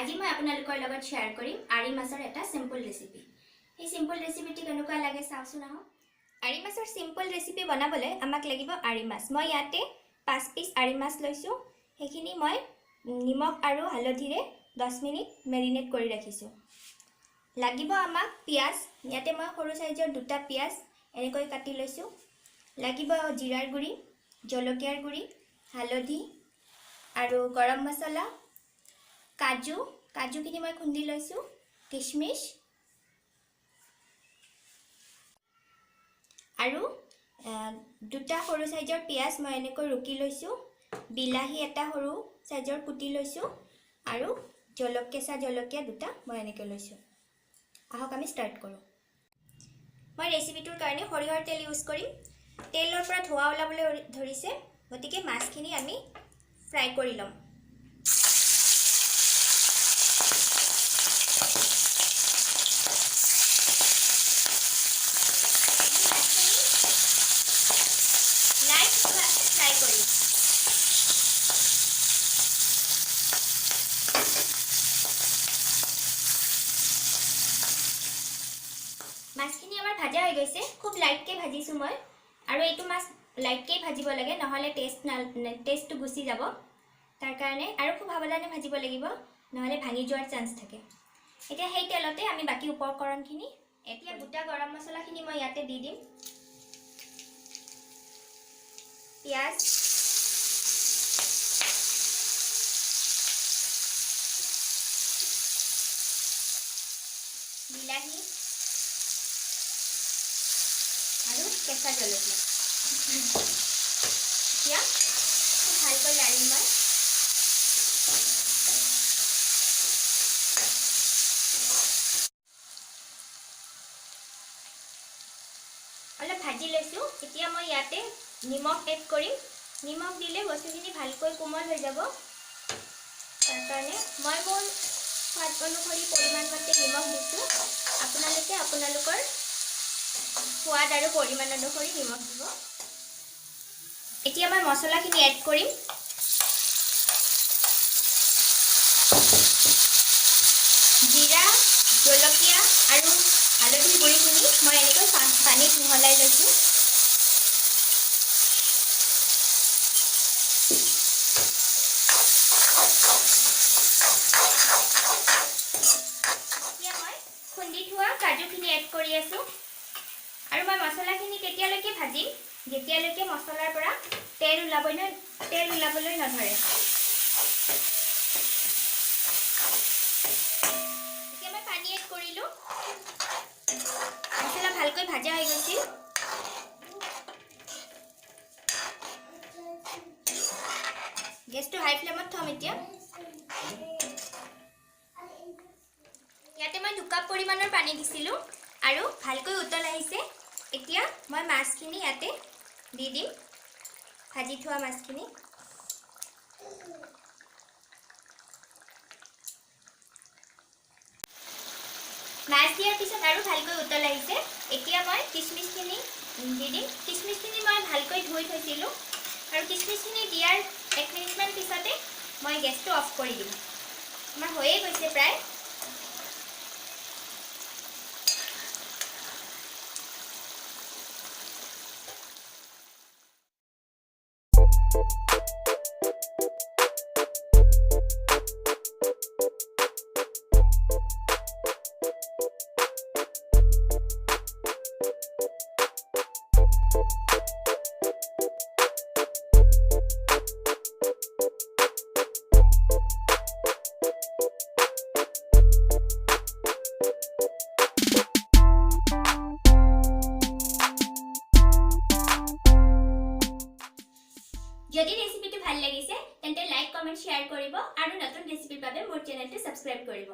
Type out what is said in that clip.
আজি মই আপোনালোকৰ লগত শ্বেয়াৰ কৰিম আৰি মাছৰ এটা সিম্পল ৰেচিপি। এই সিম্পল ৰেচিপিটি কেনেকুৱা লাগে চাওঁচোন আহক। আৰি মাছৰ সিম্পল ৰেচিপি বনাবলৈ আমাক লাগিব আৰি মাছ। মই ইয়াতে 5 পিচ আৰি মাছ লৈছোঁ। সেইখিনি মই নিমখ আৰু হালধিৰে 10 মিনিট মেৰিনেট কৰি ৰাখিছোঁ। লাগিব আমাক পিঁয়াজ। ইয়াতে মই সৰু চাইজৰ দুটা পিঁয়াজ এনেকৈ কাটি লৈছোঁ। লাগিব জিৰাৰ গুড়ি, জলকীয়াৰ গুড়ি, হালধি আৰু গৰম মছলা, কাজু, কাজুখিনি মই খুন্দি লৈছোঁ, কিশমিশ আৰু দুটা সৰু চাইজৰ পিঁয়াজ মই এনেকৈ ৰুকি লৈছোঁ, বিলাহী এটা সৰু চাইজৰ কুটি লৈছোঁ আৰু কেঁচা জলকীয়া দুটা মই এনেকৈ লৈছোঁ। আহক আমি ষ্টাৰ্ট কৰোঁ। মই ৰেচিপিটোৰ কাৰণে সৰিয়হৰ তেল ইউজ কৰিম। তেলৰ পৰা ধোঁৱা ওলাবলৈ ধৰিছে, গতিকে মাছখিনি আমি ফ্ৰাই কৰি ল'ম। লাইট ফ্ৰাই কৰিম। মাছখিনি আমাৰ ভাজা হৈ গৈছে। খুব লাইটকৈ ভাজিছোঁ মই, আৰু এইটো মাছ লাইটকৈ ভাজিব লাগে, নহ'লে টেষ্টটো গুচি যাব। তাৰ কাৰণে আৰু খুব সাৱধানে ভাজিব লাগিব, নহ'লে ভাঙি যোৱাৰ চান্স থাকে। এতিয়া সেই তেলতে আমি বাকী উপকৰণখিনি, এতিয়া গোটা গৰম মছলাখিনি মই ইয়াতে দি দিম। পিঁয়াজ, বিলাহী আৰু কেঁচা জলকীয়া। এতিয়া খুব ভালকৈ লাৰিম মই। অলপ ভাজি লৈছোঁ। এতিয়া মই ইয়াতে নিমখ এড কৰিম। নিমখ দিলে বস্তুখিনি ভালকৈ কোমল হৈ যাব। তাৰ কাৰণে মই মোৰ সোৱাদ অনুসৰি পৰিমাণ মতে নিমখ দিছোঁ। আপোনালোকে আপোনালোকৰ সোৱাদ আৰু পৰিমাণ অনুসৰি নিমখ দিব। এতিয়া মই মছলাখিনি এড কৰিম। জিৰা, জলকীয়া আৰু হালধিৰ গুড়িখিনি মই এনেকৈ পানীত মিহলাই লৈছোঁ। এতিয়া মই খুন্দি থোৱা কাজুখিনি এড কৰি আছোঁ। আৰু মই মছলাখিনি তেতিয়ালৈকে ভাজিম যেতিয়ালৈকে মছলাৰ পৰা তেল ওলাবলৈ নধৰে। এতিয়া মই পানী এড কৰিলোঁ। মছলা ভালকৈ ভাজা হৈ গৈছিল। গেছটো হাই ফ্লেমত থ'ম। এতিয়া ইয়াতে মই 2 কাপ পৰিমাণৰ পানী দিছিলোঁ আৰু ভালকৈ উতল আহিছে। এতিয়া মই মাছখিনি ইয়াতে দি দিম, ভাজি থোৱা মাছখিনি। মাছ দিয়াৰ পিছত আৰু ভালকৈ উতল আহিছে। এতিয়া মই কিচমিচখিনি দি দিম। কিচমিচখিনি মই ভালকৈ ধুই থৈছিলোঁ আৰু কিচমিচখিনি দিয়াৰ 1 মিনিটমান পিছতে মই গেছটো অফ কৰি দিম। আমাৰ হৈয়ে গৈছে প্ৰায়। যদি ৰেচিপিটো ভাল লাগিছে তেন্তে লাইক, কমেণ্ট, শ্বেয়াৰ কৰিব আৰু নতুন ৰেচিপিৰ বাবে মোৰ চেনেলটো ছাবস্ক্ৰাইব কৰিব।